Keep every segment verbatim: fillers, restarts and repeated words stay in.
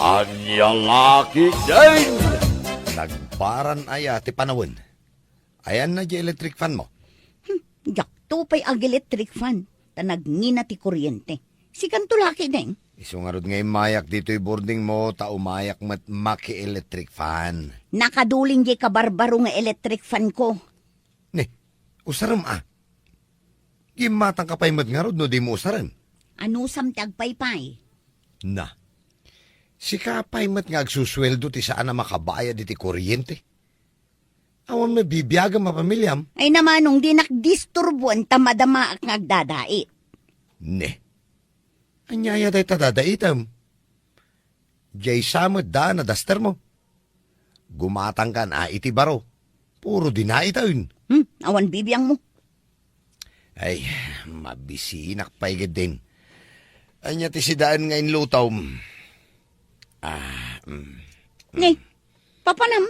Ania la ketdin? Nagbaran aya ti panawen? Ayanna diay electric fan mo? Hmm, diakto pay ag-electric fan, ta nagngina ti kuryente. Sikanto la ketdin? Isu ngarud nga immayak ditoy boarding mo, ta umayak met maki-electric fan. Nakadulin diay kabarbaro nga electric fan ko. Ne, usarem a. Gimmatangka pay met ngarud no dimo usaren. Anusam ti agpaypay? Na, sika pay met nga agsusueldo ti saan a makabayad iti kuryente. Awan met bibiagam a pamiliam. Ay namanong, dinak disturboen ta madamaak nga agdadait. Ne. Ania aya dayta dadaitem? Diay sa met daan a daster mo. Gumatangkan a iti baro. Puro dinaiten. Hmm, awan bibiang mo. Ay, mabisinak pay ketdin. Ania ti sidaen nga inlutom? Ah, mm. Ni, papanam?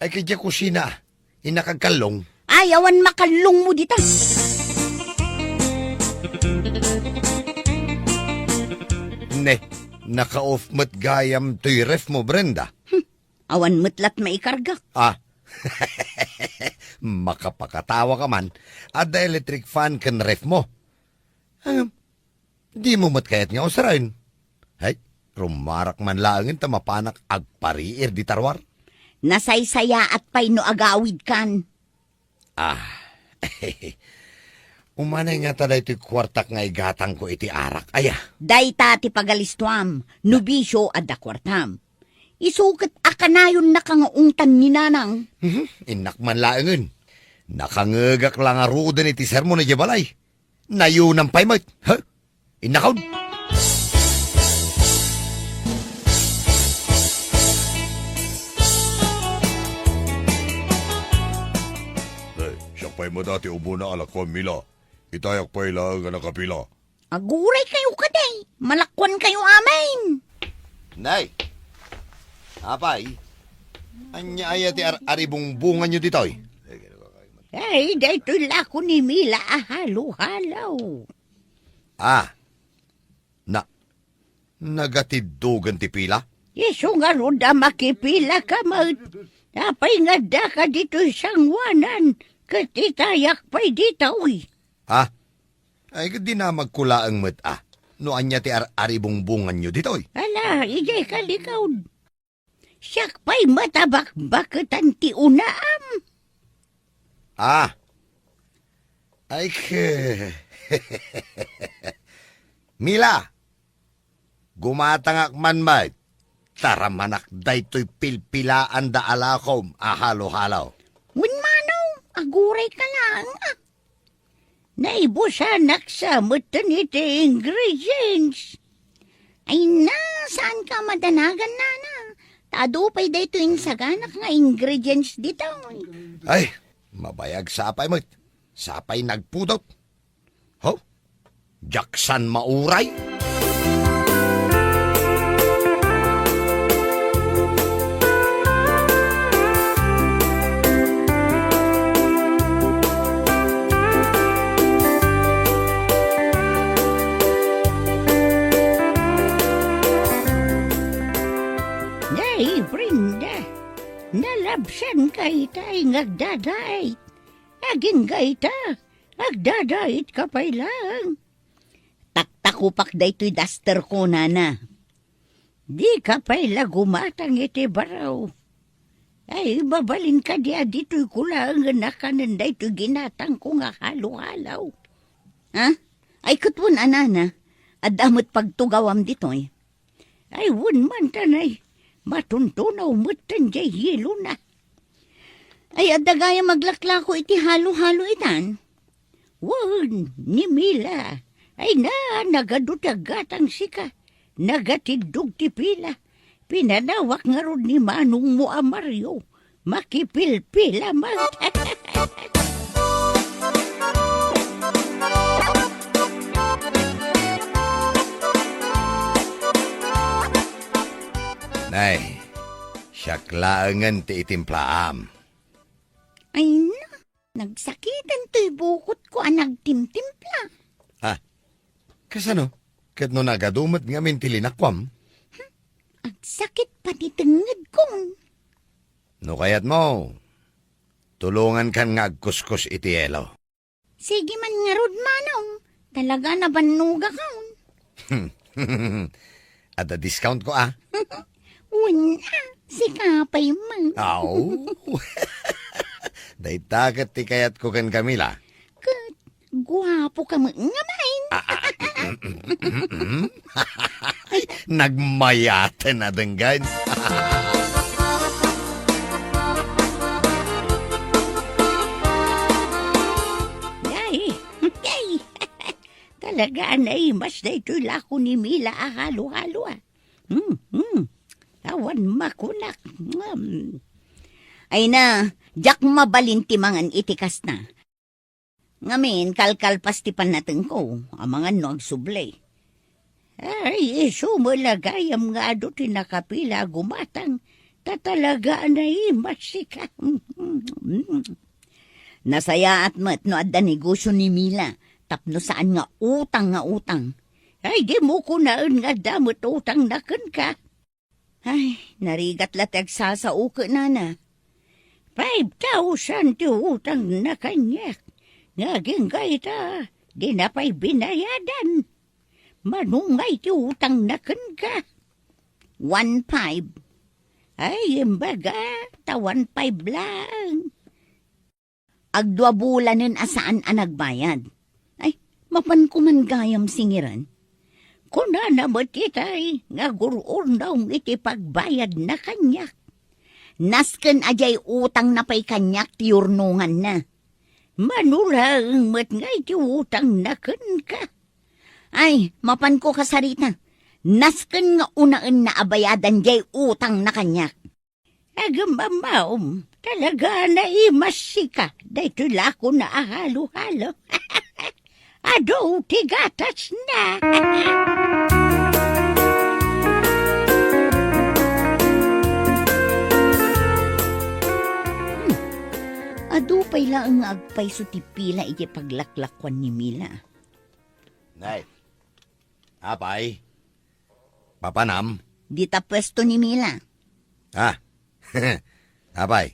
Ay, kay diay kusina. Innak agkallong. Ay, awan makallong mo dita. Ne, naka-off met gayam toy ref mo, Brenda. Hmm, awan met lat maikargak. Ah. Makapakatawa ka man. Adda electric fan ken ref mo. Ngem, dimo met kayat nga usaren? Hay, rumarak man laengen ta mapanak agpariir dita ruar. Nasaysayaat pay no agawidkan. Ah. Umanay ngata daytoy kuartak nga igatangko iti arak, aya? Dayta ti pagalistuam, no bisio adda kuartam. Isu ket a kanayonnaka nga ungtan ni Nanang. Mhm, innak man laengen. Nakangegak la ngaruden iti sermon idiay balay. Nayunam pay met, ha? Innakon. Ay, siak pay met a ti umuna a lakuam, Mila. Itayak pay laeng a nakapila. Aguray kayo kadi, malakuan kayo amin. Nay, apay, ania aya ti ar-, aribungbunganyo ditoy? Ay, daytoy lako ni Mila a halo-halo. Ah, na, nagatiddogen ti pila? Isu ngarud a makipila ka met. Apay nga addaka ditoy sangoanan, ket itayak pay ditoy. Ah, ay, ket dinamagko laeng met a no ania ti ar-, aribungbunganyo ditoy. Ala, idiay kalikawd. Siak pay met a bakbaketan ti unaam. Ah. Ay, ke-, Mila, gumatangak man met. Taramanak daytoy pilpilaanda a lakom a halo-halo. Wen manong, aguray ka laeng a. Naibusanak sa metten iti ingredients. Ay na, saan ka madanagan, nana? Ta adu pay daytoy insaganak nga ingredients ditoy. Ay, mabayag sapay met. Sapay nagpudot. Ho? Diak san mauray? Nay, Brenda, nalabsanka itay nga agdadait. Agingga ita, agdadaitka pay laeng. Taktakupak daytoy dasterko, nana. Dika pay la gumatang iti baro. Ay, mabalin kadi a ditoyko laengen a kanen daytoy ginatangko nga halo-halo? Ha? Ay, ket wen a, nana, adda met pagtugawam ditoy. Ay, wen man, tanay, matuntunaw metten diay yelona. Ay, adda gayam aglaklako iti halo-halo itan? Wen, ni Mila. Ay na, nagadu ti aggatang sika. Nagatiddog ti pila. Pinanawak ngarud ni manongmo a Mario. Makipilpila man. Nay, siak laengen ti itimplaam. Ay na, nagsakiten toy bukotko a nagtimtimpla. Ah, kasano? Ket no nagadu met ngamin ti linakuam? Agsakit pati tengngedko. No kayatmo, tulongankan nga agkuskus iti yelo. Sige man ngarud, Manong. Talaga nabannogakon. Adda discount ko, a. Wen, a. Sika pay man. Aw. Dayta ket ti kayatko ken Camila. Ket guapoka met nga main. Ah, ah, ah, mm, mm, mm, mm. Ay, nagmayaten a denggen. Ay, ay. Talaga a naimas daytoy lako ni Mila a halo-halo, a. Hmm, hmm. Awan makunak. Hmm. Ay na, diak mabalin ti mangan iti kasta. Ngamin, kalkalpas ti pannatengko, amangan no agsubli. Ay, isu met la gayam nga adu ti nakapila a gumatang, ta talaga a naimas sika. Nasayaat met no adda negosio ni Mila, tapno saan nga utang nga utang. Ay, dimo kunaen nga adda met utangna kenka. Ay, narigat la ti agsasao kenana. Five thousand ti utangna kaniak. Nga agingga ita, dina pay binayadan. Mano ngay ti utangna kenka? One five. Ay, imbaga, ta one five lang. Agdua bulanen a saan a nagbayad. Ay, mapanko man gayam singiren. Kunana met itay nga agur-urnaw iti pagbayadna kaniak. Nasken a diay utangna pay kaniak ti yurnonganna. Mano laeng met ngay ti utangna kenka. Ay, mapanko kasarita. Nasken nga unaenna a bayadan diay utangna kaniak. Agum-ammaom, talaga naimas sika daytoy lako na a halo-halo. Adu ti gatasna. Hmm. Adu pay laeng nga agpayso ti pila iti paglaklakuan ni Mila. Nay, apay, papanam? Dita puesto ni Mila. Ah, apay,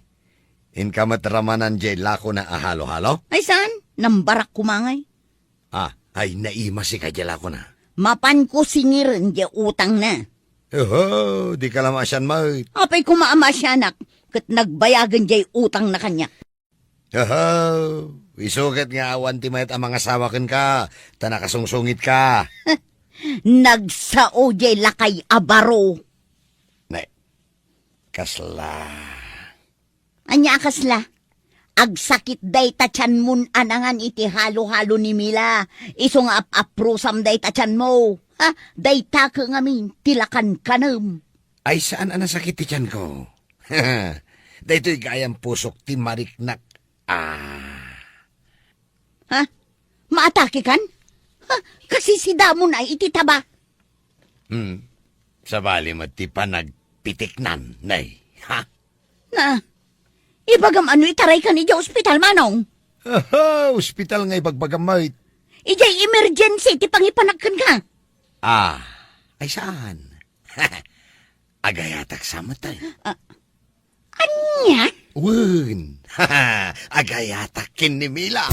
inka met ramanan diay lako na a halo-halo? Ay saan? Nambarak kumangay. Ah, ay naimas ika diay lako na. Mapanko singiren diay utangna. Oho, di ka la maasian met. Apay koma a maasianak, ket nagbayagen diay utangna kaniak. Oho, isu ket nga awan ti mayat a mangasawa kenka, ta nakasungsungitka. Nagsao diay lakay a baro. Ne, kasla. Ania a kasla? Agsakit dayta tianmon a nangan iti halo-halo ni Mila. Isu nga ap-aprusam dayta tianmo. Ha? Dayta ket ngamin ti lakankanem. Ay, saan a nasakit ti tianko? Daytoy gayam pusok ti mariknak. Ah. Ha? Maatakekan? Ha? Kasisidamon ay iti taba? Hmm. Sabali met ti panagpitiknan, nay. Ha? Na, ibagam ano itaraykan idiay ospital, Manong? Aha, ospital nga ibagbagam met. Idiay emergency ti pangipanak kenka. Ah, ay saan? Agayatak sa met, ay. Ah, ania? Wen. Agayatak ken ni Mila.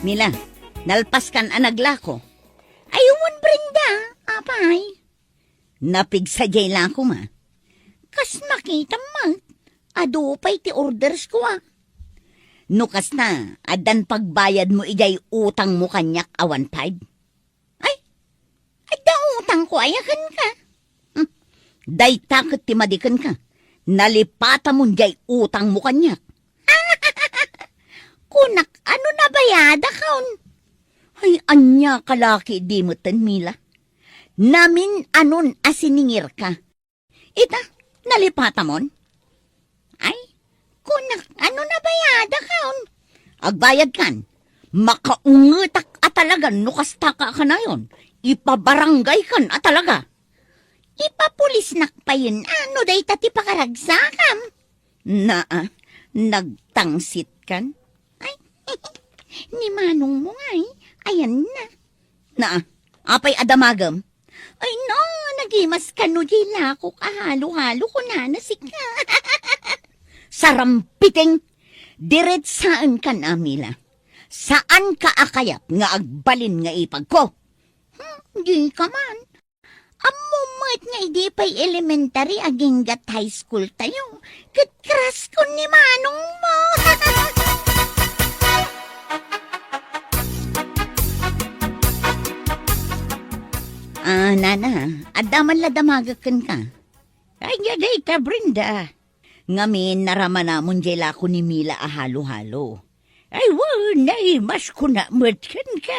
Mila, nalpaskan a naglako. Ay, wen, Brenda, apay. Napigsa diay lako, ma. Kas makitam met, adu pay ti orders ko, a. No kasta, addan pagbayadmo idiay utangmo kaniak a one five? Ay, adda utangko aya kenka? Hmm, dayta ket ti madi kenka. Nalipatamon diay utangmo kaniak. Kunak, ano nabayadakon? Ay, ania ka laki di metten, Mila? Namin-anon a siningirka. Ita, nalipatamon? Ay, kunak, ano nabayadakon? Agbayadkan, makaungetak a talagan no kastaka a kanayon, ipabarangaykan a talaga. Ipapulisnak payen, a, no dayta ti pakaragsakam. Naa, nagtangsitkan. Ay, Ni manongmo ngay, ayanna. Na, apay a damagem? Ay na, nagimas kano diay lakok a halo-halo, kunana sika. Sarampiting! Diretsaenkan, Amila. Saanka a kayat nga agbalin nga ipagko? Hmm, dika man. Ammom met nga idi pay elementary agingga't high school tayo, ket crush ko ni manongmo. Ah, nana, adda man la damagek kenka? Ania dayta, Brenda? Ngamin, naramanamon diay lako ni Mila a halo-halo. Ay, wen, naimas ko na met kenka.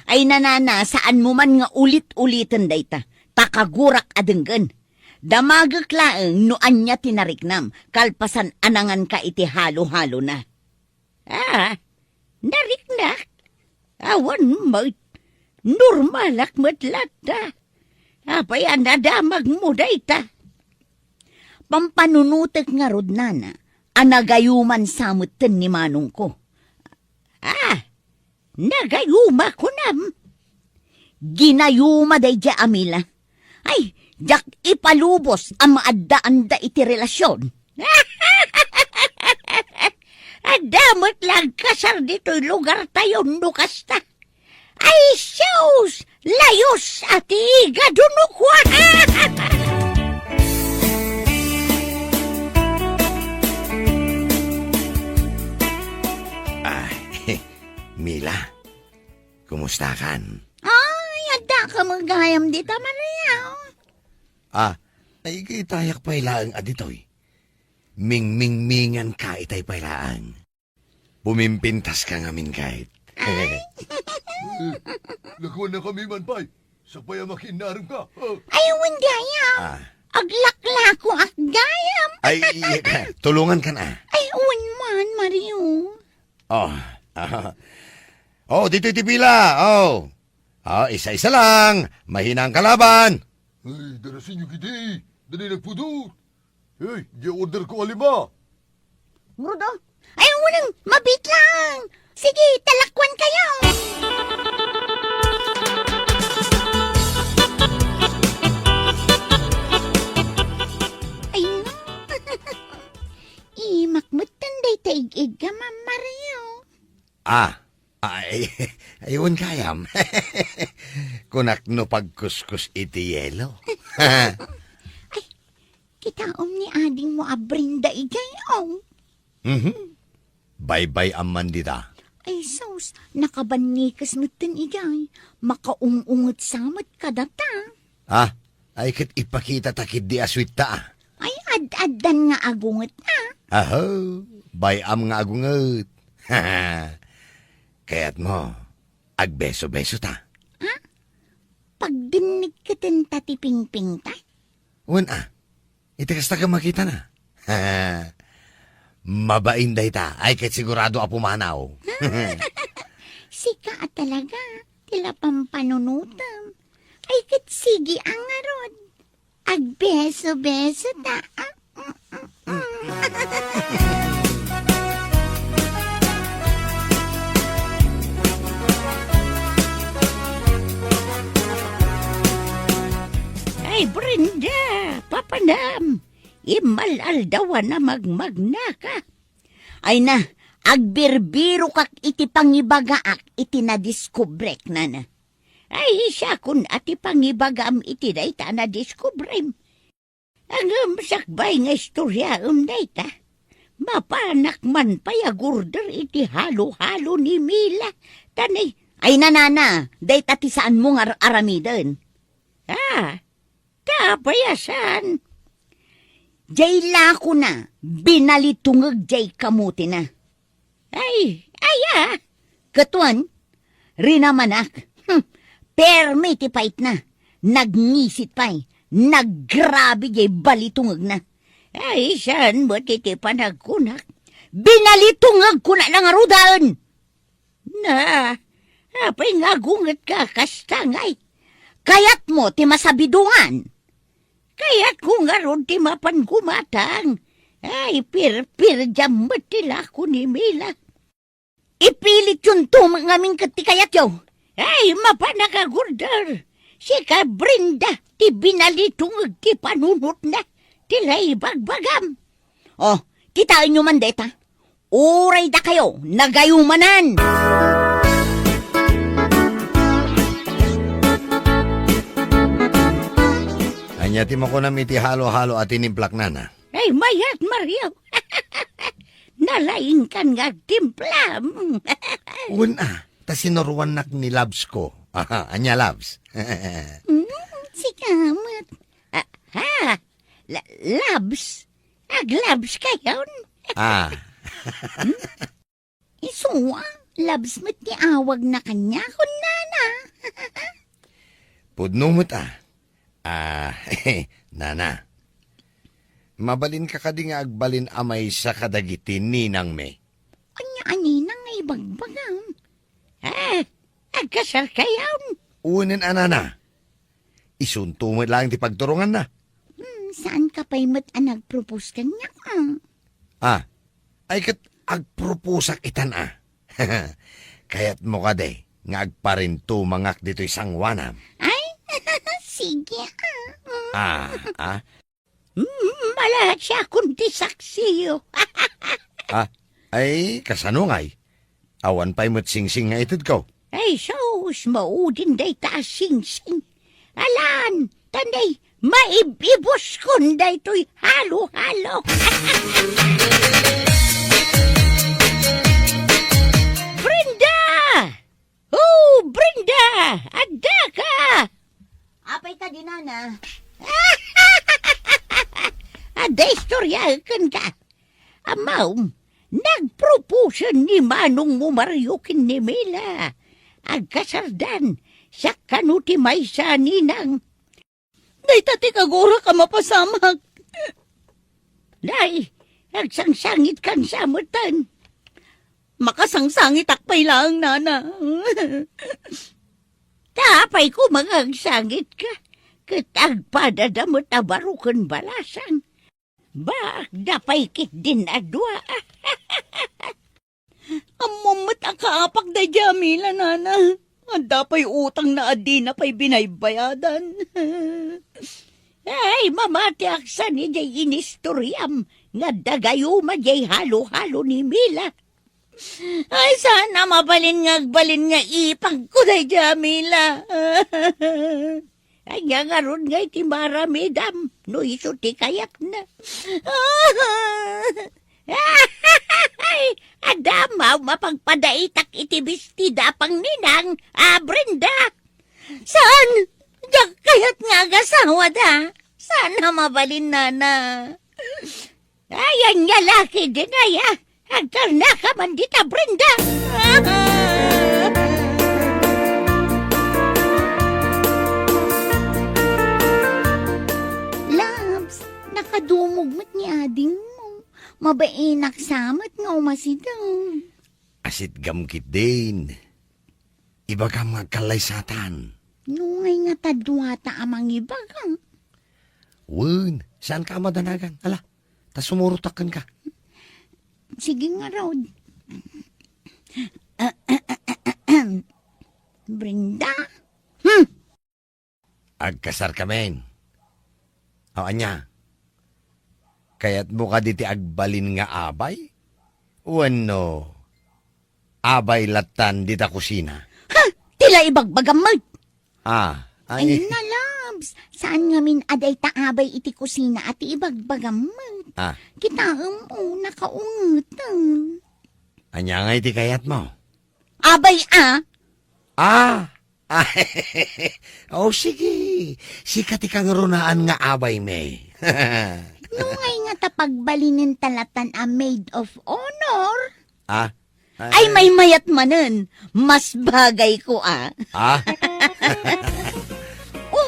Ay, nanana, saanmo man nga ulit-uliten dayta, ta kagurak a denggen. Damagek laeng no ania ti nariknam, kalpasan a nanganka iti halo-halona. Ah, nariknak? Awan met. Normalak met latta. Apay a nadamagmo dayta? Pampanunotek ngarud, nana, a nagayuman sa metten ni manongko. Ah, nagayuma kunam? Ginayuma daydiay a Mila. Ay, diak ipalubos a maaddaanda iti relasion. Adda met la agkasar ditoy lugartayo no kasta. Ay, sus! Layos a ti igado no kua! Ay, Mila, kumustakan? Ay, adda ka met gayam dita, Maria. Ah, ay, kitayak pay laeng a ditoy. Mingmingmingan ka itay pay laeng. Pumimpintas ka ngamin, kayat. Ay. Eh, nakuan na kami man pay. Sapay a makiinnarim ka. Ah. Ay, wen gayam. Ah. Aglaklako ak gayam. Ay, iya ka. Tulungan ka na. Ay, wen man, Mario. Oh, ah. Oh, dito ti pila. Oh. Ah, isa-isa lang. Mahina ang kalaban. Ay, darasin niyo kiti. Dali nagpudot. Hey, di order ko a lima. Rudo? Ay, unang, mabit lang. Sige, talakwan kayo. Ay, no. Imak mo tanday taig-ig ka, Ma'am Mario. Ah, ay, ay, wen gayam. Kunak no pagkuskus iti yelo. Ay, kitaem ni adingmo a Brenda idiay, oh. Mhm. Baybay-am man dita. Ay, sus, nakabannikes metten idiay. Makaung-unget sa met kadata. Ah, ay ket ipakita ta ketdi a sweet ta, ah. Ay, ad-addan nga agunget, ah. Aho, bay-am nga agunget. Kayatmo, agbeso-beso ta. Ha? Pagdinnig keten ta ti pingpingta? Wen, ah. Iti kasta ket makitana. Mabain dayta. Ay, ket sigurado a pumanaw. Sika a talaga, ti la pampanunotem. Ay, ket sige a ngarud. Agbeso-beso ta. Ay, Brenda, papanam, immal-aldawan a magmagnaka. Ay na, agbirbirokak iti pangibagaak iti nadiskubrek, nana. Ay, siakon a ti pangibagam iti dayta a nadiskubrem. Ngem sakbay nga istoriaem dayta, mapanak man pay agurder iti halo-halo ni Mila, ta ni, ay, nanana, dayta ti saanmo nga ar-, aramiden. Ah, ta apay a saan? Jay lakona, binalitungeg jay kamotina. Ay, aya? Ket wen, rinamanak. Hmm, permi ti paitna. Nagngisit pay. Naggrabe jay balitungegna. Ay, saan met iti panagkunak? Binalitungegkona la ngaruden! Na, apay nga agungetka kasta ngay? Kayatmo ti masabidongan? Kayatko ngarud ti mapan gumatang. Ay, pirpirdiam met ti lako ni Mila. Ipilityonto met ngamin ket ti kayatyo. Ay, mapan a kagurder. Sika, Brenda, ti binalitungeg ti panunotna. Ti lay ibagbagam. Oh, kitaenyo man dayta. Uray dakayo, nagayumanan. Ania ti makunam iti halo-halo a tinimplak, nana? Ay, mayat, Mario. Nalaingkan nga agtimplam. Wen a, ta sinuroannak ni Labs ko. Aha, ania, Labs? Mm, sika met. Ah, ha? La-, Labs? Aglabs kayon? Ah. Isu a, Labs met ti awagna kaniakon, nana. Pudno met a. Ah, nana. Mabalinka kadi nga agbalin a maysa kadagiti ninangmi? Ania a ninang nga ibagbagam? Ah, agkasarkayon? Unen a, nana. Isunto met laeng ti pagturonganna. Hmm, saanka pay met a nagpropose kaniak, ah? Ah, ay ket agproposak itan a. Kayatmo kadi nga agparintumangak ditoy sangoanam? Ay, sige, ah. Ah, ah? Mm, malaat siakon ti saksiyo. Ah, ay, kasano ngay? Awan pay met singsing nga itedko. Ay, sus, maudin dayta a singsing. Alan, tanday, maib-ibuskon daytoy halo-halo. Brenda! Oh, Brenda! Addaka! Apay kadi, nana? Adda istorya kenka. Ammom, nagproposen ni manongmo Mario ken ni Mila. Agkasardan, sa kano ti maysa a ninang. Dayta ti kagurak a mapasamak. Nay, agsangsangitkan sa metten. Makasangsangitak pay laeng, nana. Ta apay koma nga agsangitka, ket agpadada met a baro ken balasang. Baakda pay ketdin a dua. Ammom met a kaapak daydiay a Mila, nana. Adda pay utangna a dina pay binaybayadan. Ay, mamatiak saan idiay inistoriam nga adda gayuma diay halo-halo ni Mila. Ay, saan a mabalin nga agbalin nga ipagko daydiay a Mila. Ania ngarud ngay ti maaramidam no isu ti kayatna? Ay, adda a mapagpadaitak iti bestida a pangninang a Brenda? Saan? Diak kayat nga agasawada. Saan a mabalin, nana? Ay, ania la ketdin aya? Agkarnaka man dita, Brenda! Labs, nakadumog met ni adingmo. Mabainak sa met nga umasideg. Asitgam ketdin. Ibagam nga agkallaysatan. No ngay nga ta duata a mangibaga. Wen, saanka a madanagan. Ala, ta sumurotak kenka. Sige ngarud. Brenda? Hmm. Agkasarkamin. O, ania? Kayatmo kadi ti agbalin nga abay? Wenno abay lattan dita kusina? Ha? Ti la ibagbagam met! Ah, ay. Ay, na, Labs. Saan ngamin a dayta abay iti kusina a ti ibagbagam met? Ah. Kitaem, o, nakaungeten. Ania ngay ti kayatmo? Abay, ah! Ah! Ah, o, sige. Sika ti kangrunaan nga abaymi. No ngay nga ta pagbalinen ta lattan a maid of honor? Ah? Ay, maymayat manen. Mas bagay ko, ah. Ah? O,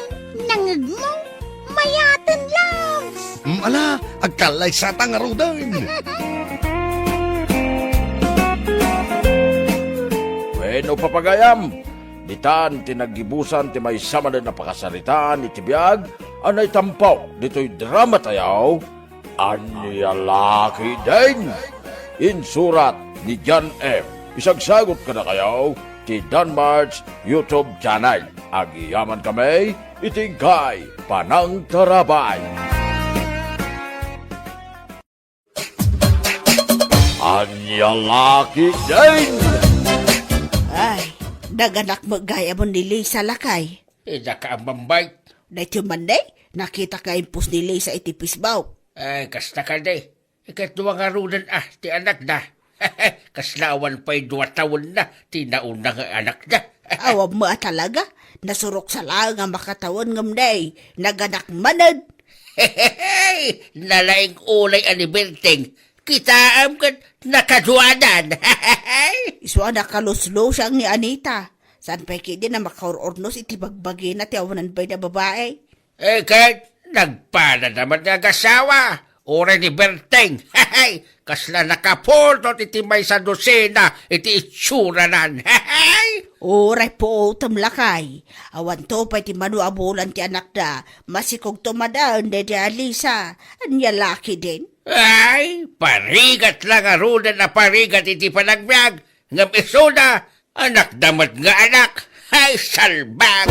nangegmo? Mayaten, Labs. Mm, ala, agkallaysata ngaruden. Wenno, papagayam, ditan ti naggibusan ti maysa manen a pakasaritaan iti biag a naitampo ditoy drama tayo, Ania la ketdin? Insurat ni John F. Isagsagut kadakayo ti Danmart's YouTube channel. Agyamankami iti inkay panangtarabay. Ania la ketdin? Ay, naganak met gayam ni Lisa, lakay. Dika ammambay. Daytoy man, day, nakitak nga impos ni Lisa iti Facebook. Ay, kasta kadi. Ikadua ngaruden a ti anakda. Kasla awan pay dua tawenna ti nauna nga anakda. Awan met a talaga. Nasurok sa laeng a makatawen ngem, day, naganak manen. Nalaing unay a ni Berteng. Kitaem ket nakaduanan. Isu a nakaluslusiang ni Anita. Saan pay ketdin a makaur-urnos iti bagbagina ti awanan pay a babai. Eh, ket nagpalada met nga agasawa, uray ni Berteng. Kasla nakapultot iti maysa dosena iti itsuranan. Uray puotem, lakay. Awanto pay ti mano a bulan ti anakda, masikogto manen daydi a Lisa. Ania la ketdin? Ay, parigat la ngaruden a parigat iti panagbiag, ngem isuda, anakda met nga anak. Ay, salbag!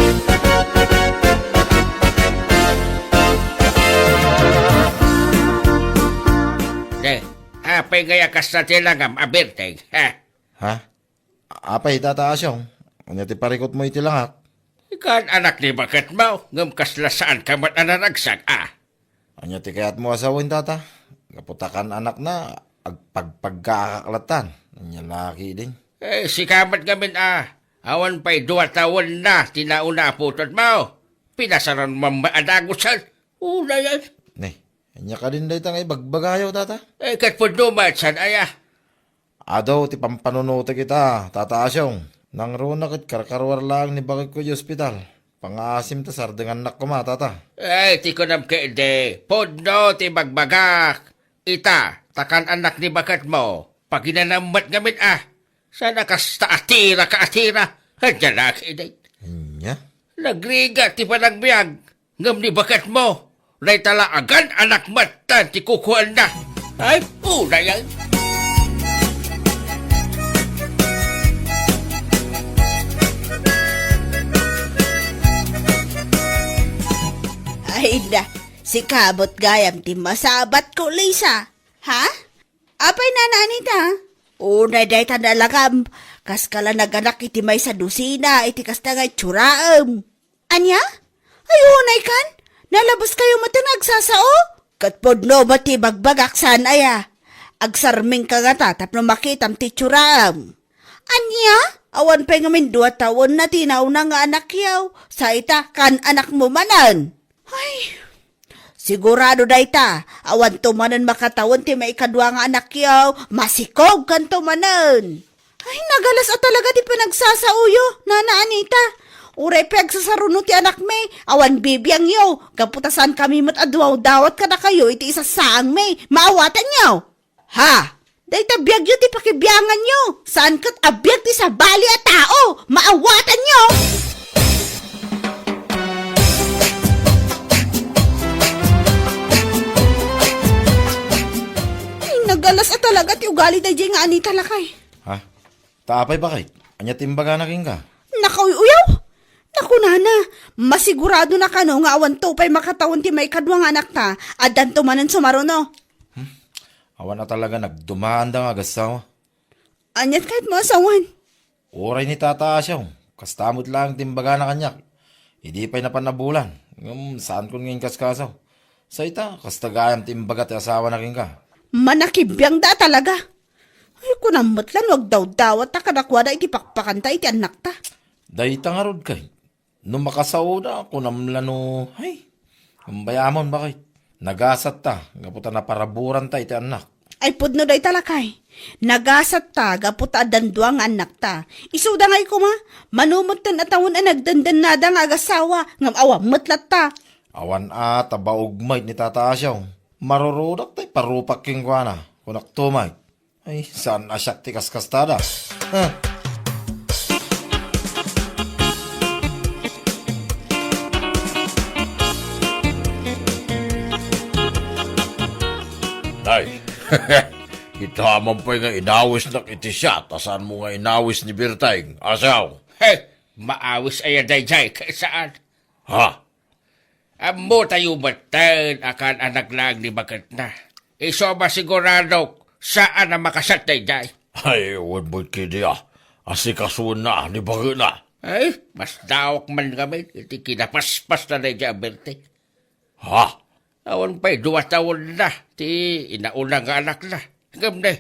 Ne, apay ngay a kasta ti langam a Berteng, ha? Ha? Apay, Tata Asyong, ania ti parikutmo iti langak? Kan anak ni baketmo, ngem kasla saanka met a naragsak, a? Ania ti kayatmo a sawen, Tata? Gapu ta kan anakna, agpagpaggaakak lattan. Ania la ketdin? Eh, sika met ngamin a, awan pay dua tawenna ti nauna a putotmo. Pinasaran man a dagusen. Unayen. Ne, ania kadin dayta nga ibagbagayo, Tata? Eh, ket pudno met, saan aya? Adu ti pampanunotek ita, Tata Asyong. Nangruna ket karkaruar laeng ni baketko iti ospital. Pangaasim ta sardengannak koma, Tata. Ay, ti kunam ketdi, pudno ti bagbagak. Ita, ta kan anak ni baketmo, paginanam met ngamin a. Saan a kasta a tiraka a tira, ania la ketdi. Ania? Nagrigat ti panagbiag. Ngem ni baketmo, dayta la agan-anak met ti kukuaenna. Ay, unayen. Ay na, sika met gayam ti masabatko, Lisa. Ha? Apay, Nana Anita? Unay dayta nga langam, kaska la naganak iti maysa dosena iti kasta nga itsuraem. Ania? Ay, unay kan? Nalabaskayo met nga agsasao? Ket pudno met ti ibagbagak, saan aya? Agsarmingka ngata tapno makitam ti itsuraem. Ania? Awan pay ngamin dua tawenna ti nauna nga anakyo. Sa ita, kan-anakmo manen. Ay, sigurado dayta, awanto manen makatawen ti maikadua nga anakyo, masikogkanto manen. Ay, nagalas a talaga ti panagsasaoyo, Nana Anita. Uray pay agsasaruno ti anakmi, awan bibiangyo, gapu ta saankami met a dumawdawat kadakayo iti isasaangmi, maawatanyo. Ha? Dayta biagyo ti pakibianganyo, saan ket a biag ti sabali a tao, maawatanyo. Ay, nagalas a talaga ti ugali daydiay nga Anita, lakay. Ha? Ta apay, baket? Ania ti imbagana kenka? Nakauy-uyaw? Nakunana, masiguradona kano nga awanto pay makatawen ti maikadua nga anakta, addanto manen sumaruno. Hmm? Awan a talaga nagdumaanda nga agassawa. Aniat kayatmo a sawen? Uray ni Tata Asyong, kasta met laeng ti imbagana kaniak. Idi pay napan a bulan, ngem saankon nga inkaskaso. Sa ita, kasta gayam ti imbaga ti asawana kenka. Manakibiangda a talaga. Ay, kunam met la no agdawdawatta kadakuada iti pakpakanta iti annakta. Dayta ngarud kay, no makasaoda, kunam la no, ay, umbayamon, baket. Nagasatta, gapu ta naparaburanta iti annak. Ay, pudno dayta, lakay. Nagasatta, gapu ta addan dua nga annakta. Isuda ngay koma, mano metten a tawen a nagdendennada nga agasawa, ngem awan met latta. Awan a, ta baog met ni Tata Asyong. Marurudak tay parupak kenkuana, kunak to met. Ay, saan a siak ti kaskastada? Ah. Nay, Ita man pay nga inawisnak iti siat a saanmo nga inawis ni Berteng, Asyong. He, maawis aya daydiay, ket saan? Ha? Ammo tayo metten a kaan-anak laeng ni baketna. Isu a masiguradok, saan a makasat daydiay. Ay, wen met ketdi a, asikasuenna ni baketna. Ay, masdaawak man ngamin iti kinapaspasna daydiay a Berteng. Ha? Awan pay dua tawenna ti inauna nga anakna. Ngem ne,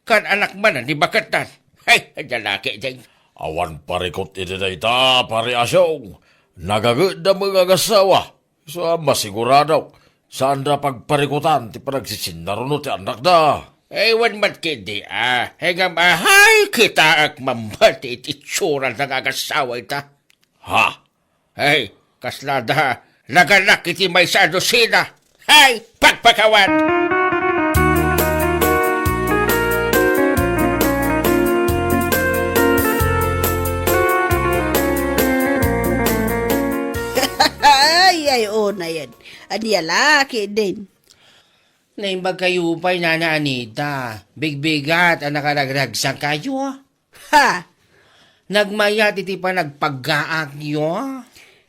kaan-anak manen ni baketnan. Hay, adda laki diay. Awan parikut iti dayta, Pare Asyong. Nagagedda met nga agassawa. Isu a masiguradok, saanda pagparikutan ti panagsisinnarno ti annakda. Ay, wen met ketdi a. Ngem ahay, kitaek man met ti itsurada nga agassawa ita. Ha? Ay, kasla da, naganak iti maysa a dosina. Hay, pakpakawan! Ay, ay, unayen. Ania la ketdin? Naimbag kayo pay, Nana Anita. Bigbigat a nakaragragsak kayo. Ha! Nagmayat iti panagpaggaakyo.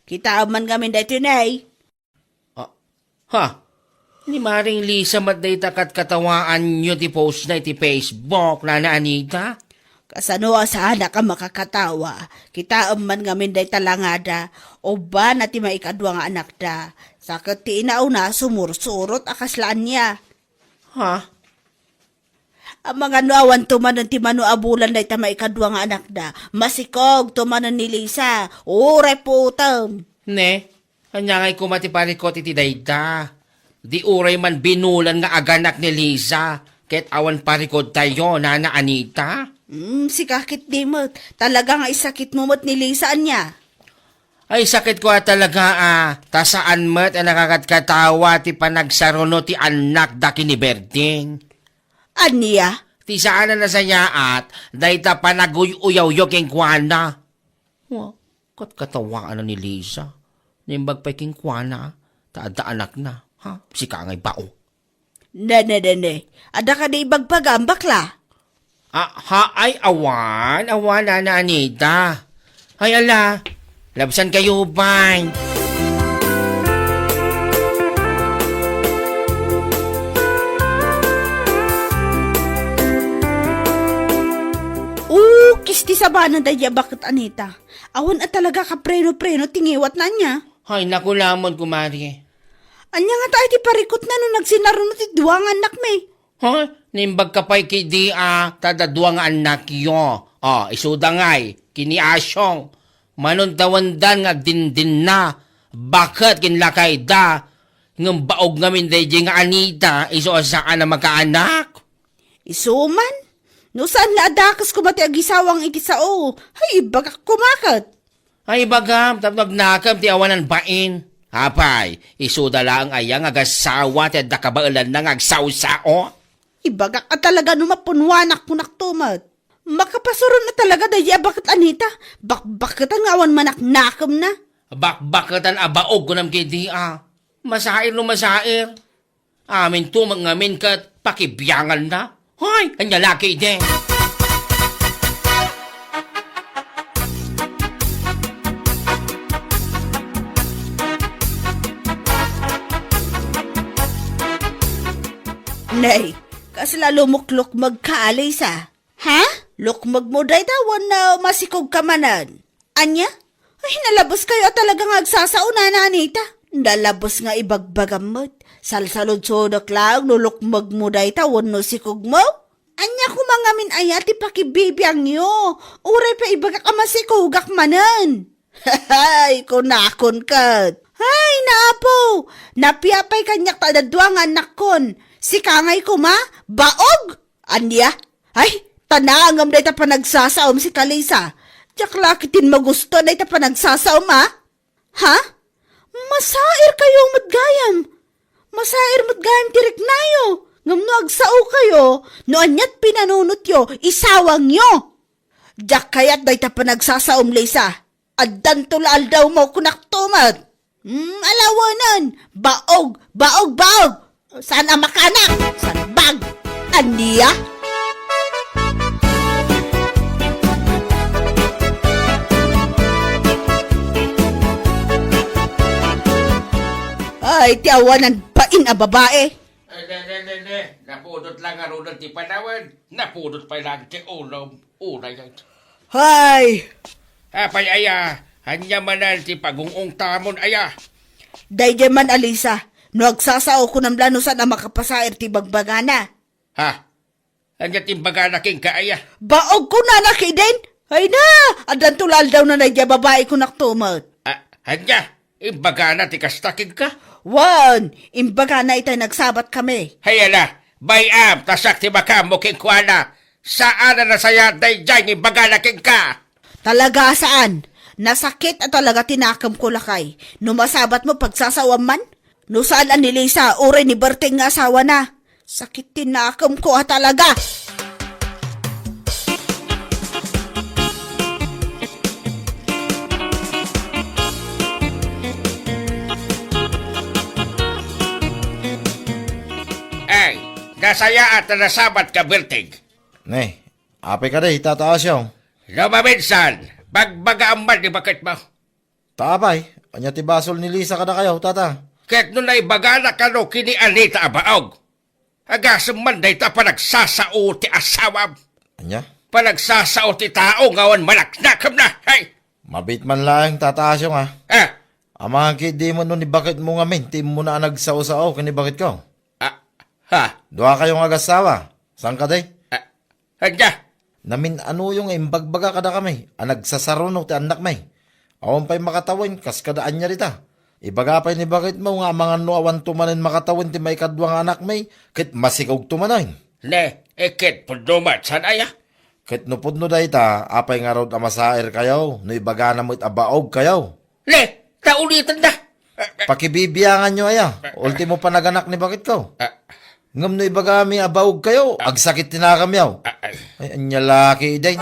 Kitaem man ngamin daytoy, ne. Ah, ha? Ni Maring Lisa met dayta katkatawaanyo ti postna iti Facebook, Nana Anita? Kasano a saanak a makakatawa? Kitaem man ngamin dayta langada. Ubbana ti maikadua nga anakda. Sa ket ti inauna, sumursurot a kasla ania. Ha? Amangan no awanto manen ti mano a bulan dayta maikadua nga anakda, masikogto manen ni Lisa, uray putem. Ne, ania ngay koma ti parikut iti dayta? Di uray man binulan nga aganak ni Lisa, ket awan parikut tayo, Nana Anita? Hmm, sika ketdi met. Talaga nga isakitmo met ni Lisa, ania? Ay, sakit ko a talaga, a, ta saan met a nakakatkatawa ti panagsaruno ti annakda ken ni Berteng. Ania? Ti saan a nasayaat, dayta panaguy-uyawyo kenkuana. Wa, katkatawaan ni Lisa. Naimbag pay kenkuana, ta adda anakna. Ha? Sika ngay bao. Nene, nene. Adda kadi ibagbagam, bakla? Ah, ha, ay, awan, awan, Nana Anita. Ay, ala, labsan kayo, bay. Ukis ti sabanan daydi a baket, Anita. Awan a talaga kapreno-preno ti ngiwatna ania. Ay, naku laeng, kumare. Ania ngata ti parikutna no nagsinarno ti dua nga annakmi? Ha? Naimbag ka pay ketdi a, ta adda dua nga annakyo. O, isuda ngay, ken ni Asyong. Manuntawendan nga agdindinna, baket ken lakayda. Ngem baog ngamin daydi nga Anita, isu a saan a makaanak. Isu man? No saan la a dakes koma ti agisawang iti sao, ay, ibagak koma ket. Ay, ibagam, tapno agnakem ti awanan bain. Apay, isuda laeng aya nga agasawa ti adda kabaelanna nga agsao-sao? Ibagak a talaga no mapunwanak, kunakto met. Makapasuron a talaga daydi a baket, Anita. Bakbaketan nga awan manaknakemna. Bakbaketan a baog, kunam ketdi a. Masair no masair. Aminto met ngamin ket pakibianganna. Hoy, ania la ketdi? Nay, kasla lumuklukmegka, Alisa. Ha? Lukmegmo dayta wenno masikogka manen? Ania? Ay, nalabes kayo a talaga nga agsasao, Nana Anita. Nalabes nga ibagbagam met. Salsaludsodek laeng no lukmegmo dayta wenno sikogmo? Ania koma ngamin aya ti pakibibiangyo? Uray pay ibagak a masikogak manen. Hay, kunakon ket. Hay, naapo! Napiapay kaniak ta adda dua nga annakkon. Sika ngay koma, baog! Ania? Ay, tanangem dayta panagsasaom, sika Lisa. Diak la ketdin magusto dayta panagsasaom, a? Ha? Masair kayo met gayam. Masair met gayam ti riknayo. Ngem no agsao kayo, no aniat pinanunotyo, isawangyo. Diak kayat dayta panagsasaom, Lisa. Addanto la aldawmo, kunakto met. Hmm, ala wen. Baog, baog, baog. Saan a makaanak? Salbag. Ania? Ay, ti awanan bain a babae. Eh, ne, ne, ne, ne. Napudot lang ngaruden ti panawen. Napudot pay lang ti ulom. Unay. Hay! Apay aya, ania manen ti pagung-ungtamon aya? Daydiay man a Lisa, no agsasao, kunam la no saan a makapasair ti bagbagana. Ha? Ania ti imbagana kenka aya? Baog kunana kidin? Ay na, addanto la aldawna daydiay babae kunak tumet. Ah, ania? Imbagana ti kasta kenka? Wen, imbagana itay nagsabat kami. Hay ala, bay-am, ta siak ti makaammo kenkuana. Saan a nasayaat daydiay nga imbagana kenka. Talaga a saan. Nasakit a talaga ti nakemko, lakay. No masabatmo, pagsasaoam man. No saan a ni Lisa, uray ni Berting nga asawana. Sakit ti nakemko a talaga. Ay, nasayaat a nasabatka, Berting. Ne, apay kadi, Tata Asyong? No maminsan, bagbagaam man ni baketmo. Ta apay, ania ti basol ni Lisa kadakayo, Tata? Ket no naibagana kano ken ni Anita a baog, agasem man dayta a panagsasao ti asawam. Ania? Panagsasao ti tao nga awan manaknakemna. Hay! Mabiit man laeng, Tata Asyong, a. Ah! Amangan ketdin no ni baketmo ngamin ti immuna a nagsao-sao ken ni baketko. Ah, ha? Duakayo nga agassawa. Saan kadi? Ah, ania? Namin-anoyo nga imbagbaga kadakami a nagsasaruno ti annakmi. Awan pay makatawen kas kada ania dita. Ibaga pay ni baketmo nga amangan no awanto manen makatawen ti maikadua nga anakmi, ket masikogto manen. Ne, iket pudno met, saan aya? Ket no pudno dayta, apay ngarud a masairkayo no ibagana met a baogkayo? Ne, ta ulitenda. Pakibibianganyo aya. Ultimo panaganak ni baketko. Ah. Ngem no ibagami a baogkayo, agsakit ti nakamyo. Ah, ay. Ay, ania la ketdin.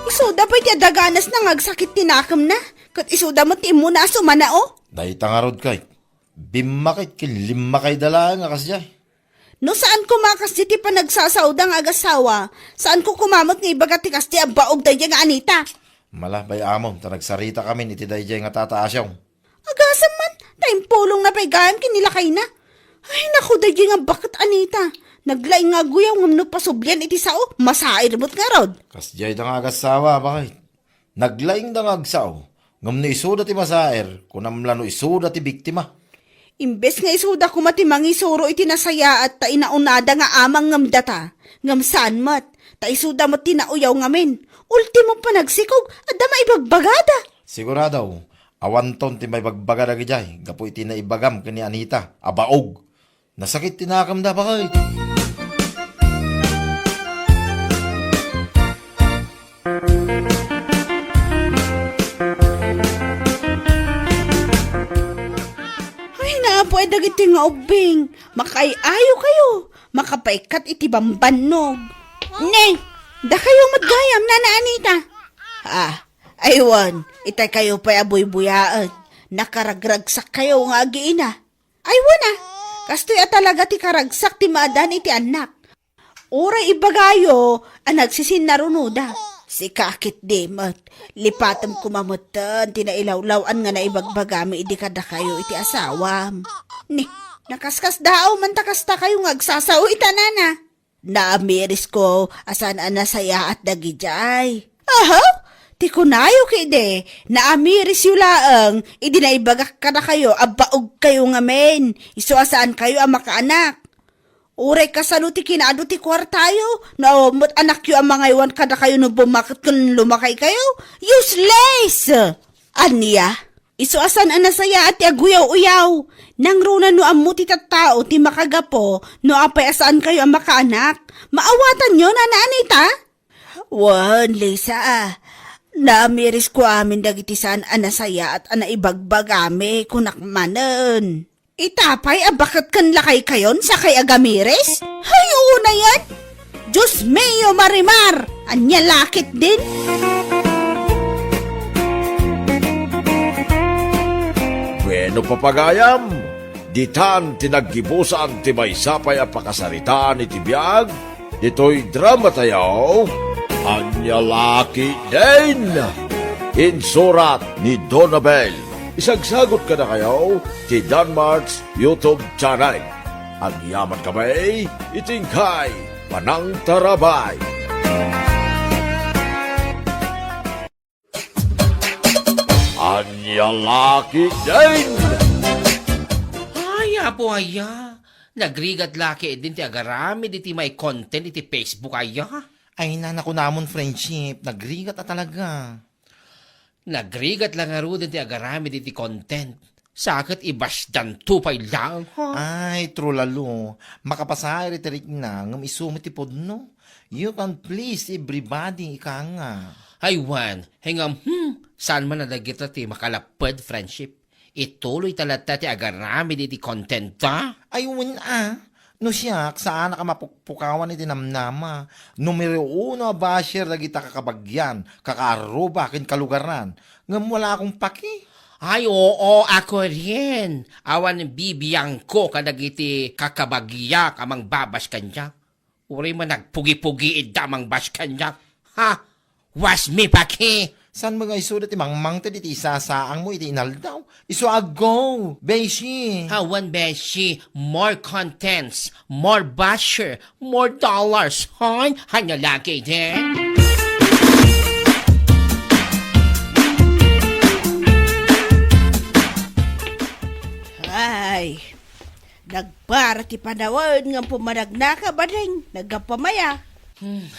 Isuda pay ti adaganasna nga agsakit ti nakemna, ket isuda met ti immuna a sumanao. Dayta ngarud kay, bimmakit ken limmakayda laeng a kasdiay. No saan koma a kasdi ti panagsasaoda nga agassawa, saanko koma met nga ibaga ti kasdi a baog daydiay nga Anita. Mala, bay-amon, ta nagsaritakamin iti daydiay nga Tata Asyong. Agasem man, ta impulongna pay gayam ken ni lakayna. Ay, naku, daydiay nga baket Anita. Naglaing nga aguyaw ngem no pasublian iti sao, masair met ngarud. Kasdiayda nga agassawa, baket. Naglaingda nga agsao, ngem no isuda ti masair, kunam la no isuda ti biktima. Imbes nga isuda koma ti mangisuro iti nasayaat ta inaunada nga amang ngem data, ngem saan met, ta isuda met ti nauyaw ngamin. Ultimo panagsikog, adda maibagbagada. Sigurado, awanton ti maibagbaga dagidiay gapu iti naibagam ken ni Anita a baog. Nasakit ti nakemda, baket. Ay, naapo ay dagiti nga ubbing. Makaay-ayo kayo. Makapaikkat iti bambannog. Ne, dakayo met gayam, Nana Anita. Ah, aywan, itay kayo pay a buybuyaen. Nakaragragsak kayo nga agiina. Ay, wen a, kastoy a talaga ti karagsak ti maaddaan iti annak. Uray ibagayo a nagsisinnarunoda. Sika ketdi met, lipatem koma metten ti nailawlaw-an nga naibagbagami idi kadakayo iti asawam. Ni, nakaskasdaaw man ta kasta kayo nga agsasao ita, Nana. Naamirisko a saan a nasayaat dagidiay. Aha? Ti kunayo ketdi, naamirisyo laeng idi naibagak kadakayo a baogkayo ngamin, isu a saankayo a makaanak. Uray kasano ti kinaadu ti kuartayo, no awan met anakyo a mangaywan kadakayo no bummaket ken lumakaykayo? Useless! Ania? Isu a saan a nasayaat ti aguyaw-uyaw. Nangruna no ammo ti tattao ti makagapu no apay a saankayo a makaanak. Maawatanyo, Nana Anita? Wen, Lisa, a. Naamirisko amin dagiti saan a nasayaat a naibagbagami, kunak manen. Ita pay a baket ken lakaykayon sakay agamiris? Hay, unayen! Dios mio, Marimar! Ania la ketdin? Bueno, papagayam, Itan ti naggibusan ti maysa pay a pakasaritaan iti biag ditoy dramatayo, Ania La Ketdin! Insurat ni Donabel. Isagsagot kadakayo ti Danmart's YouTube channel. Agyamankami iti inkay panangtarabay. Ania La Ketdin! Ay, Apo aya, nagrigat la ketdin ti agaramid iti may content iti Facebook aya. Ay, na, nakunamon, friendship, nagrigat a talaga. Nagrigat la ngaruden ti agaramid iti content. Sa ket ibasdanto pay laeng, ha? Ay, true, Lalo. Makapasair iti rikna, ngem isu met ti pudno. You can please everybody, ika nga. Ay, wen, ngem, hmm, saan man a dagita ti makalapped, friendship? Ituloy ta latta ti agaramid iti content ta? Ay, wen a. No siak, saanak a mapukpukawan iti namnama. Numero uno a basher dagita kakabagian, kakaarruba, ken kalugaran. Ngem wala akong paki. Ay, oo, ako rin. Awan bibiangko kadagiti kakabagiak a mangbabash kaniak. Uray man nagpugi-pugi ida a mangbash kaniak. Ha? Was mi paki! Saan mo nga isuda ti mangmangted iti isasaang mo iti inaldaw? Isu a go, beshi! Awan, beshi. More contents, more basher, more dollars. Hoy, Ania La Ketdin? Ay, nagbara ti panawen ngem pumanagnaka, Bading. Naggapu maya. Hmm.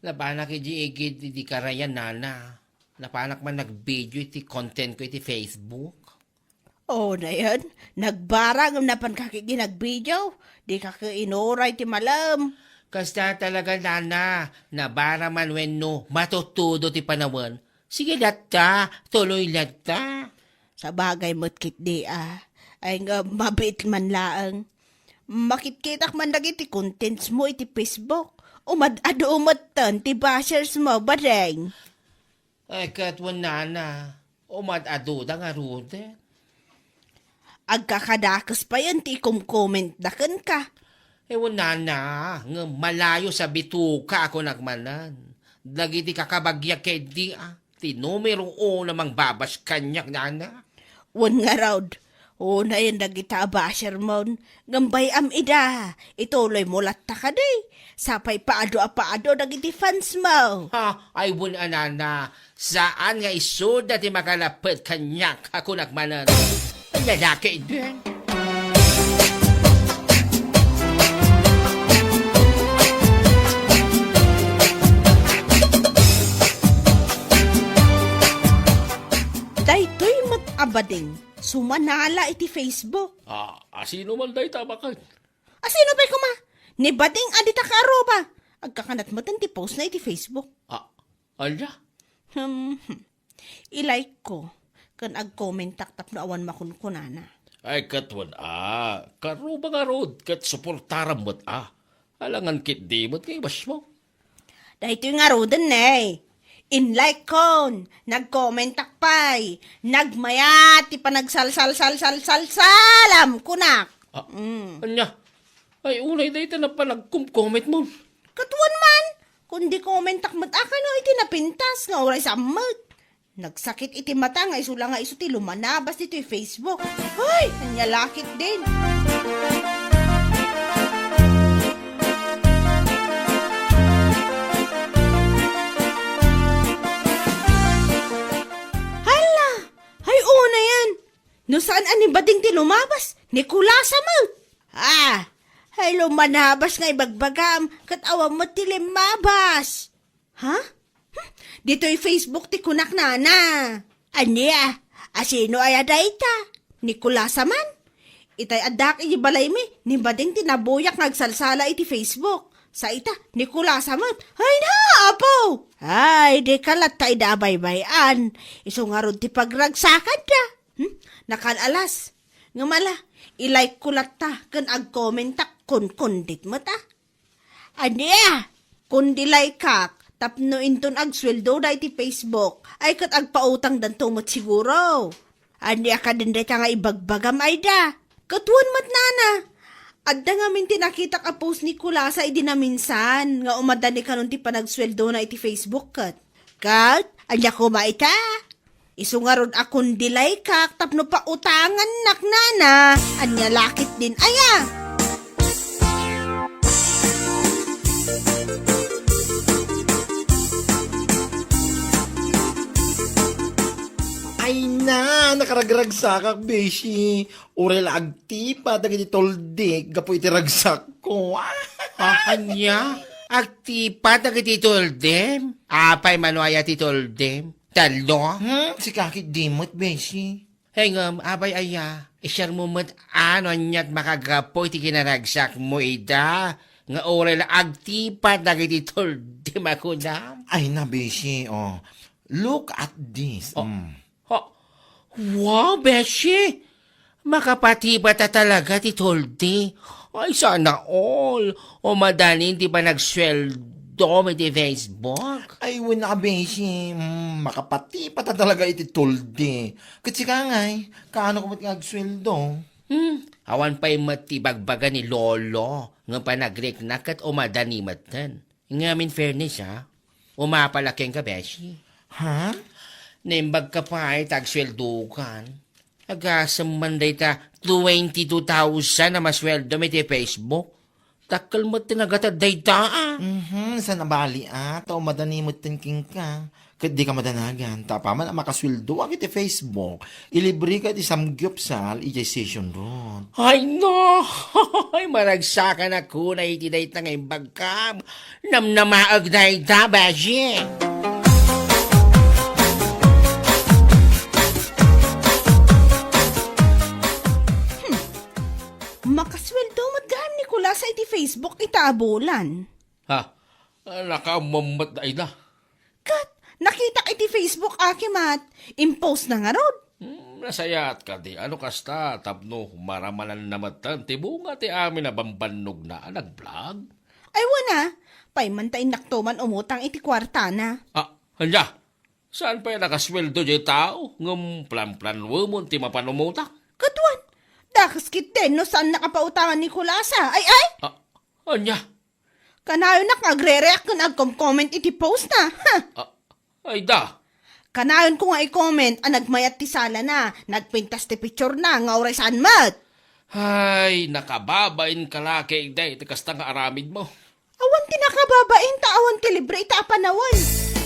Napanak iti igid iti karayan, nana. Napanak man nagvideo iti content ko iti Facebook. Oo, nayon. Nagbara ngem napanka ketdi nagvideo. Dika ket inuray ti malem. Kasta talaga, nana. Nabara man wenno matutudo ti panawen. Sige latta, tuloy latta. Sabagay met ketdi a. Ay nga, mabiit man laeng. Makitkitak man dagiti contents mo iti Facebook. Umad-adu metten ti bashers mo, Bading. Ay, ket wen, nana, umad-aduda ngaruden. Agkakadakes payen ti ikomkomentda kenka. Ay, wen, nana, ngem malayo sa bituka a kunak manen. Dagiti kakabagiak ketdi a, ti numero uno a mangbabash kaniak, nana. Wen ngarud, unayen dagita a basher mon, ngem bay-am ida, ituloy mo latta kadi. Sapay paadu a paadu dagiti fans mo. Ha, ay wen a, nana, saan nga isuda ti makalapped kaniak a kunak manen. Ania La Ketdin? Daytoy met a Bading, sumanala iti Facebook. Ah, asino man dayta, baket? Asino pay koma? Ni Bading a dita kaaruba. Agkakanat metten ti post na iti Facebook. Ah, ania? Hmm. I-like ko, ken agkomentak tapno awan makunkunana. Ay, ket wen a, karuba ngarud, ket suportaram met a. Alangan ketdi met nga ibash mo. Daytoy ngaruden ne. In-like kon, nagkomentak pay, nagmayat ti panagsalsalsalsalsalsalam kunak. Ah, Mm. Ania? Ay, unay dayta napan nagkomkoment mo. Ket wen man, kundi komentak met a kano iti napintas nga uray sammet. Nagsakit iti mata nga isu la nga isu ti lumanabas ditoy Facebook. Hoy! Ania La Ketdin? Hala! Hay, unayen! No saan a ni Bading ti lumabas, ni Kulasa met! Ah! Hay, lumanabas nga ibagbagam, ket awan met ti limmabas! Ha? Hmm, ditoy Facebook ti kunak, nana. Ania? Asino aya dayta? Ni Kulasa man? Itay addaak iti balaymi, ni Bading ti nabuyak nga agsalsala iti Facebook. Sa ita, ni Kulasa man. Ay na, apo! Ay, di ka latta ida a baybay-an. Isu ngarud ti pagragsakanda. Hmm? Nakal-alas. Ngem ala, i-like ko latta, ken agkomentak, kunkundit met a. Ania? Kundi like-ak, tapno inton agsueldo da iti Facebook, ay ket agpautangdanto met siguro. Ania kadin dayta nga ibagbagam, Aida? Ket wen met, nana, adda ngamin ti nakitak a post ni Kulasa idi naminsan nga umadani kanon ti panagsueldona iti Facebook ket. Ket, ania koma ita? Isu ngarud a kun-delay-kak tapno pautangannak, nana. Ania la ketdin aya? Ay na, nakaragragsakak, beshi. Uray la agtipat dagiti tuldik gapu iti ragsakko. Ah, ania? Agtipat dagiti tuldem? Apay mano aya ti tuldem? Tallo? Hmm, sika ketdi met, beshi. Hey, ngem, apay aya, i-share mo met no aniat makagapu iti kinaragsakmo ida, nga uray la agtipat dagiti tuldem a kunam? Ay na, beshi, oh. Look at this. Oh. Mm. Ha? Wow, beshi! Makapatipata talaga ti tuldi. Ay, sana all. O madanin ti panagsueldom iti Facebook. Ay, wen a, beshi. Mm, makapatipata talaga iti tuldi. Ket sika ngay, kaano ka met nga agsueldo? Hmm, awan pay met ti bagbaga ni Lolo, nga panagriknak ket umadani metten. Ngem in fairness, ha? Umapal a kenka, beshi. Ha? Naimbag ka pay ta agsueldokan. Agasem man dayta twenty-two thousand a masueldom iti Facebook. Dakkel met ti nagated dayta, a. Mhm, saan a bali, a. Ta umadani metten kenka. Ket dika madanagan, ta apaman a makasueldoak iti Facebook, ilibreka iti samgyupsal idiay Session Road. Ay, no! Ay, maragsakanak unay iti dayta nga imbagkam. Namnamaek dayta, beshi! Hmm. Makasueldo met gayam ni Kulasa iti Facebook ita a bulan. Ha? Nakaammoam met dayta. Ket, nakitak iti Facebook a kimat, impostna ngarud. Hmm, nasayaat kadi, a no kasta, tapno maramananna metten ti bunga ti amin a bambannogna a nag-vlog. Ay, wen a, pay man ta innakto man umutang iti kuartana. Ah, ania? Saan pay a nakasueldo diay tao, ngem planplanuemon ti mapan umutang? Ket wen, dakes ketdin no saannak a pautangan ni Kulasa. Ay, ay! Ah, ania? Kanayonak nga agre-react ken agkom-comment iti post na. Ha! Ah, ay da. Kanayon ko nga i-comment a nagmayat ti sala na, nagpintas ti picture na, nga uray saan met. Ay, nakababain ka la ketdi iti kasta nga aramid mo. Awan ti nakababain ta awan ti libre ita a panawen.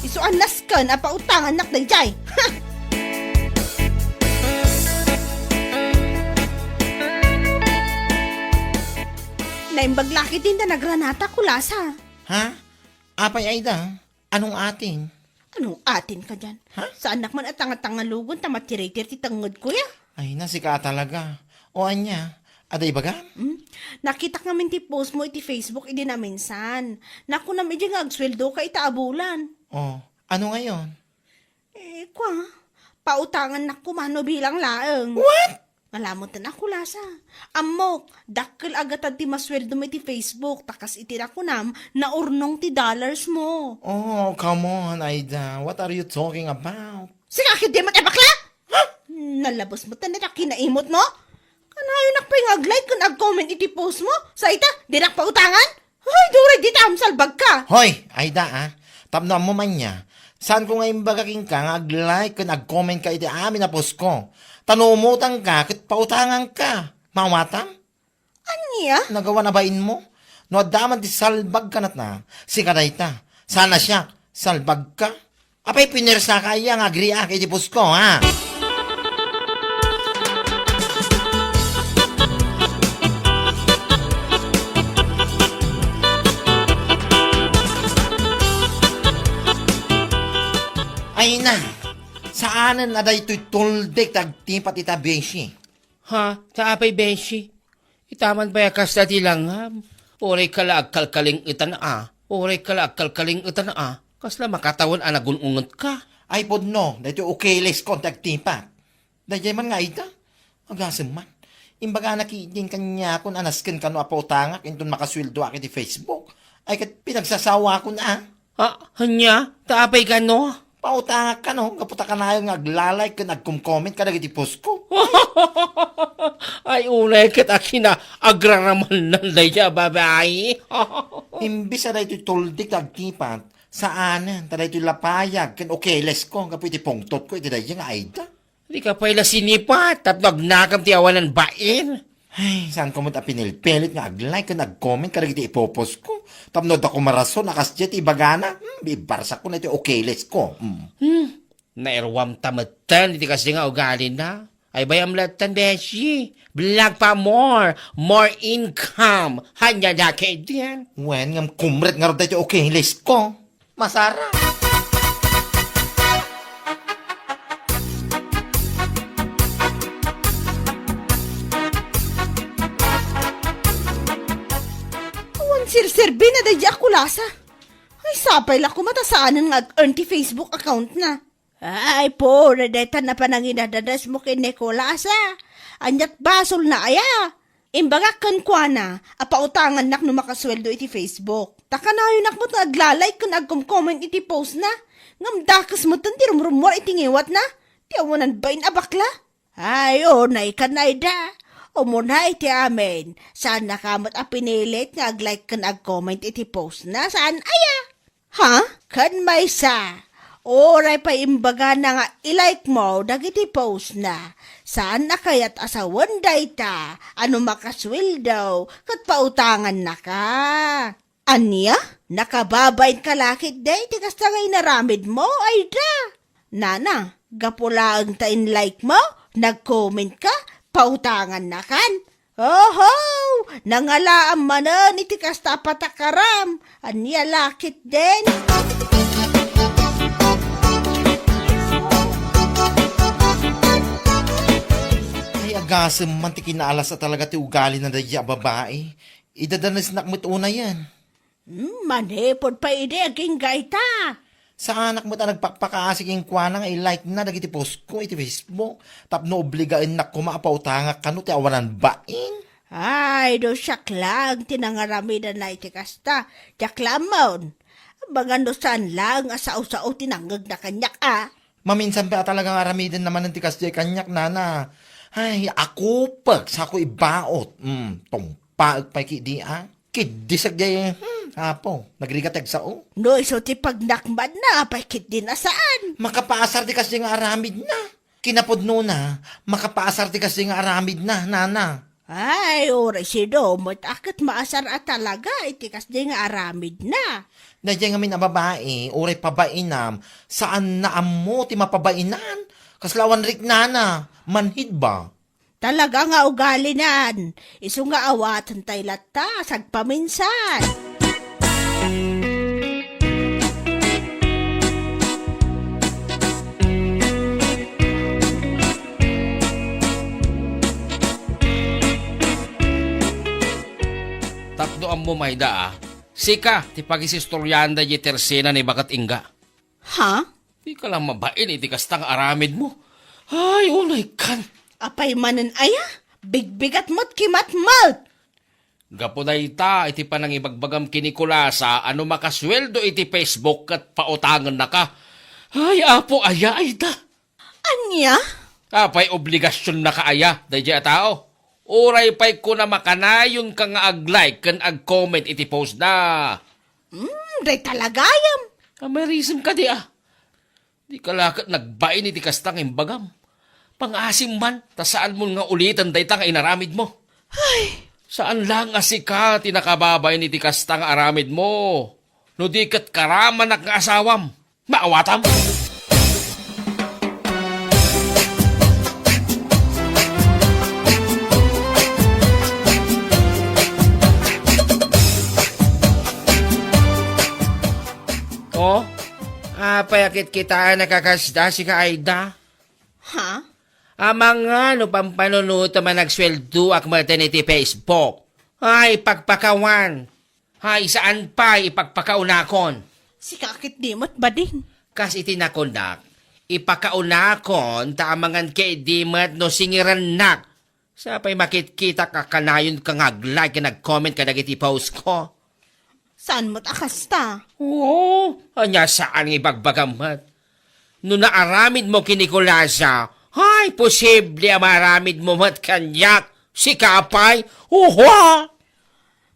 Isu a nasken a pautangannak daydiay. Ha! Naimbag la ketdin ta nagranata, Kulasa. Ha? Apay, Aida? Anong atin? Anong atin kadian? Ha? Saannak man a tangatangalugon ta matiritir ti tengngedko, ya? Ay, na, sika talaga. O ania, adda ibagam? Hmm? Nakitak ngamin ti post mo iti Facebook idi naminsan. Nakunam idi nga agsueldo ka ita a bulan. O, ano ngayon? Eh, kwa, pautangannak koma no bilang laeng. What? Malamoten a, Kulasa. Ammok, dakkel a gatad ti masueldom iti Facebook, ta kas iti nakunam, naurnong ti dollars mo. Oh, come on, Aida. What are you talking about? Sika ketdi met a bakla? Ha? Nalabes met ta kinaimot mo? Kanayonak pay nga ag-like ken ag-comment iti post mo? Sa ita, dinak pautangan? Ay, duray dita, am, salbag ka! Hoy, Aida, a. Tapno ammom ania, saanko nga imbaga kenka nga ag-like ken ag-comment ka iti amin a post ko. Ta no umutang ka, ket pautangan ka. Maawatam? Ania? Nagawan a bain mo? No adda man ti salbag kanat na, sika dayta. Saan a siak, salbag ka? Apay, pinersa ka aya nga agriak iti post ko, ha? Ay na, saanen a daytoy tuldek ti agtipat ita, beshi. Ha? Ta apay, beshi? Itaman pay a kasta ti langam. Uray ka la agkalkaling-etan a. Uray ka la agkalkaling-etan a. Kasla makatawen a nagun-unget ka. Ay pudno, daytoy ukeles ko ti agtipat. Daydiay man nga ita. Agasem man. Imbagana ketdin kaniakon a nasken kano a pautangak inton makasueldoak iti Facebook. Ay ket pinagsasawakon a. Ah, ania? Ta apay kano? Pautangak kano, gapu ta kanayon nga agla-like ken agkom-comment kadagiti post ko. Ay, unay ket a kinaagraraman dayta a babai. Imbes a daytoy tuldik nga agtipat, saanen, ta daytoy lapayag ken okeles ko gapu iti pungtot ko iti dayta nga Aida. Di ka pay la sinipat tapno agnakam ti awanan bain. Ay, saan ko met a pinilpilit nga ag-like ken ag-comment kadagiti ipopost ko. Tapno adda ko marason a kasdiay ti ibagana, hmm, ibarsak ko na iti okeles ko. Hmm. Hmm. Nairuam ta metten iti kasdi nga ugalina. Ay, bayam latten, beshi. Vlog pa more. More income. Hanya na kay din. Wen, ngem kumret ngarud daytoy okeles ko. Masara. Awan serserbi na daydi a kulasa. Ay, sapay la koma ta saanen nga ag-earn ti Facebook account na. Ay, puro dayta na pananginadadasmo ken Nicolas, a. Ania't basolna aya? Imbagak kenkuana a pautangannak no makasueldo iti Facebook. Ta kanayonak met nga agla-like ken agkom-comment iti post na. Ngem dakes metten ti rumrummuar iti ngiwatna. Ti awanan bain a bakla. Ay, unay kan Aida. Umuna iti amin. Saannaka met a pinilit nga ag-like ken ag-comment iti post na. Saan aya? Ha? Ken maysa, uray pay imbagana nga i-like mo dagiti post na, saan a kayat a sawen dayta a no makasueldo ket pautangannaka. Ania? Nakababain ka la ketdi iti kasta nga inaramid mo, Aida? Nana, gapu laeng ta in-like mo, nag-comment ka, pautangannakan. Oho! Nangalaam manen iti kasta a patakaram. Ania la ketdin? Ay, agasem man ti kinaalas a talaga ti ugali na daydi a babai. Idadanesnak met unayen. Hmm, manipud pay idi agingga ita. Saanak met a nagpakpakaasi kenkuana nga i-like na dagiti post ko iti Facebook tapno obligaennak koma a pautangak kano ti awanan bain. Ay, no siak laeng ti nangaramidanna iti kasta, diak la ammon. Amangan no saan laeng a sao-sao ti nangngegna kaniak a. Maminsan pay a talaga nga aramidenna manen ti kasdiay kaniak, nana. Ay, akupek, sako ibaot. Hmm, tumpaek pay ketdi a. Kiddisek diay, hmm, apo, nagrigat ti agsao. No isu ti pagnakmanna, apay ketdin a saan? Makapaasar ti kasdiay nga aramidna. Kinapudnona, makapaasar ti kasdiay nga aramidna, nana. Ay, uray sino met a ket maasar a talaga iti kasdiay nga aramidna. Daydiay ngamin a babai, uray pabainam, saanna ammo ti mapabainan. Kasla awan riknana, manhid ba? Talaga nga ugalinan. Isu nga awaten tay latta, sagpaminsan. Tapno ammom, Aida, a, sika ti pagisistoriaan daydiay tersena ni baket ingga. Ha? Dika la mabain iti kasta nga aramidmo. Ay, unay kan. Apay manen aya? Bigbigat met kimat met. Gapu dayta iti panangibagbagam ken ni Kulasa a no makasueldo iti Facebook ket pautangennaka. Ay, apo, aya, Aida. Ania? Apay obligasionnaka aya daydiay a tao? Uray pay kunam a kanayonka nga ag-like ken ag-comment iti post na. Hmm, dayta la gayam. Amay reason kadi a. Dika la ket nagbain iti kasta nga imbagam. Pangaasim man, ta saanmon nga uliten dayta nga inaramidmo. Ay! Saan laeng a sika ti nakababain iti kasta nga aramidmo. No di ket karamanak nga asawam. Maawatam? Oh, apay a kitkitaen a kakasda, sika, Aida? Ha? Amangan no pampanunotem a nagsueldoak metten iti Facebook. Ay, pagpakawan. Hay, saan pay ipagpakaunakon? Sika ket di met bading. Kas iti nakunak, ipakaunakon ta amangan ket di met no singirennak. Sapay makitkitak a kanayonka nga ag-like ken ag-comment kadagiti post ko. Saan met a kasta? Oo, ania saan nga ibagbagam met. No naaramidmo ken ni Kulasa, hay, Imposible a maaramidmo met kaniak, sika pay, uhua!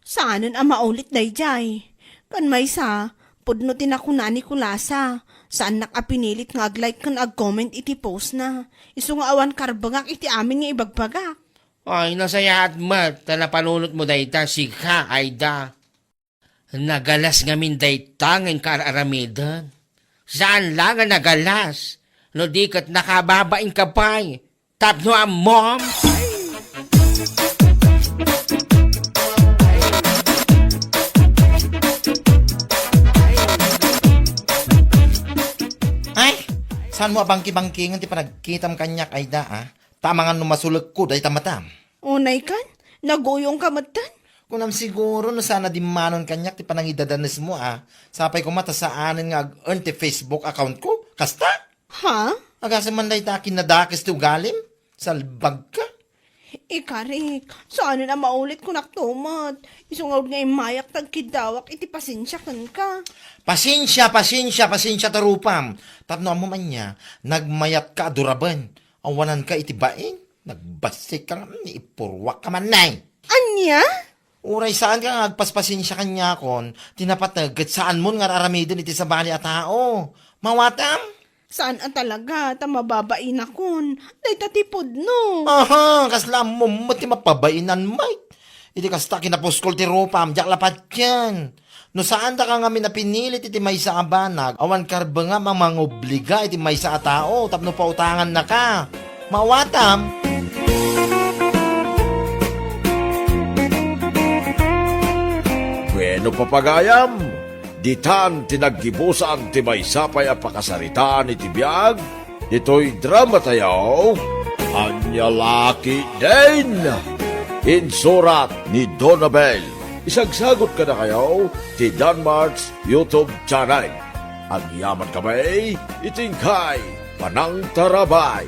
Saanen a maulit daydiay. Ken maysa, pudno ti nakuna ni Kulasa. Saannak a pinilit nga ag-like ken ag-comment iti post na. Isu nga awan karbengak iti amin nga ibagbagak. Ay, nasayaat met ta napanunotmo dayta, sika, Aida. Nagalas ngamin dayta nga inka ar-aramiden. Saan la nga nagalas, no di ket nakababainka pay tapno ammom? Ay, saanmo a bangki-bangkingen ti panagkitam kaniak, Aida, a? Ta amangan no masulekko dayta matam. Unay kan, naguyongka metten? Kunam siguro no saan a dimmanon kaniak ti panangidadanesmo, a. Sapay koma ta saanen nga ag-earn ti Facebook account ko. Kasta? Ha? Agasem man dayta a kinadakes ti ugalim. Salbagka. Ikarik, saanen a maulit kunak to met. Isu ngarud nga immayak ta agkiddawak iti pasensia kenka. Pasensia, pasensia, pasensia ta rupam. Tapno ammom ania, nagmayatka a duraben. Awananka iti bain. Nagbassitka nga, mm, ipurruakka man, nay. Ania? Uray saanka nga agpaspasensia kaniakon, ti napateg ket saanmon nga ar-aramiden iti sabali a tao. Mawatam? Saan a talaga, ta mababainakon. Dayta ti pudno. Aha, kasla ammom met ti mapabainan, Mike. Iti kasta, kinapuskol ti rupam, diak la patien. No saandaka ngamin a pinilit iti maysa a banag, awan karbengam a mangobliga iti maysa a tao tapno pautangannaka. Mawatam? Bueno, papagayam, ditan ti naggibusan ti maysa pay a pakasaritaan iti biag ditoy dramatayo, Ania La Ketdin. Insurat ni Donabel. Isagsagot kadakayo ti Danmart's YouTube channel. Agyaman kami iti inkay panangtarabay.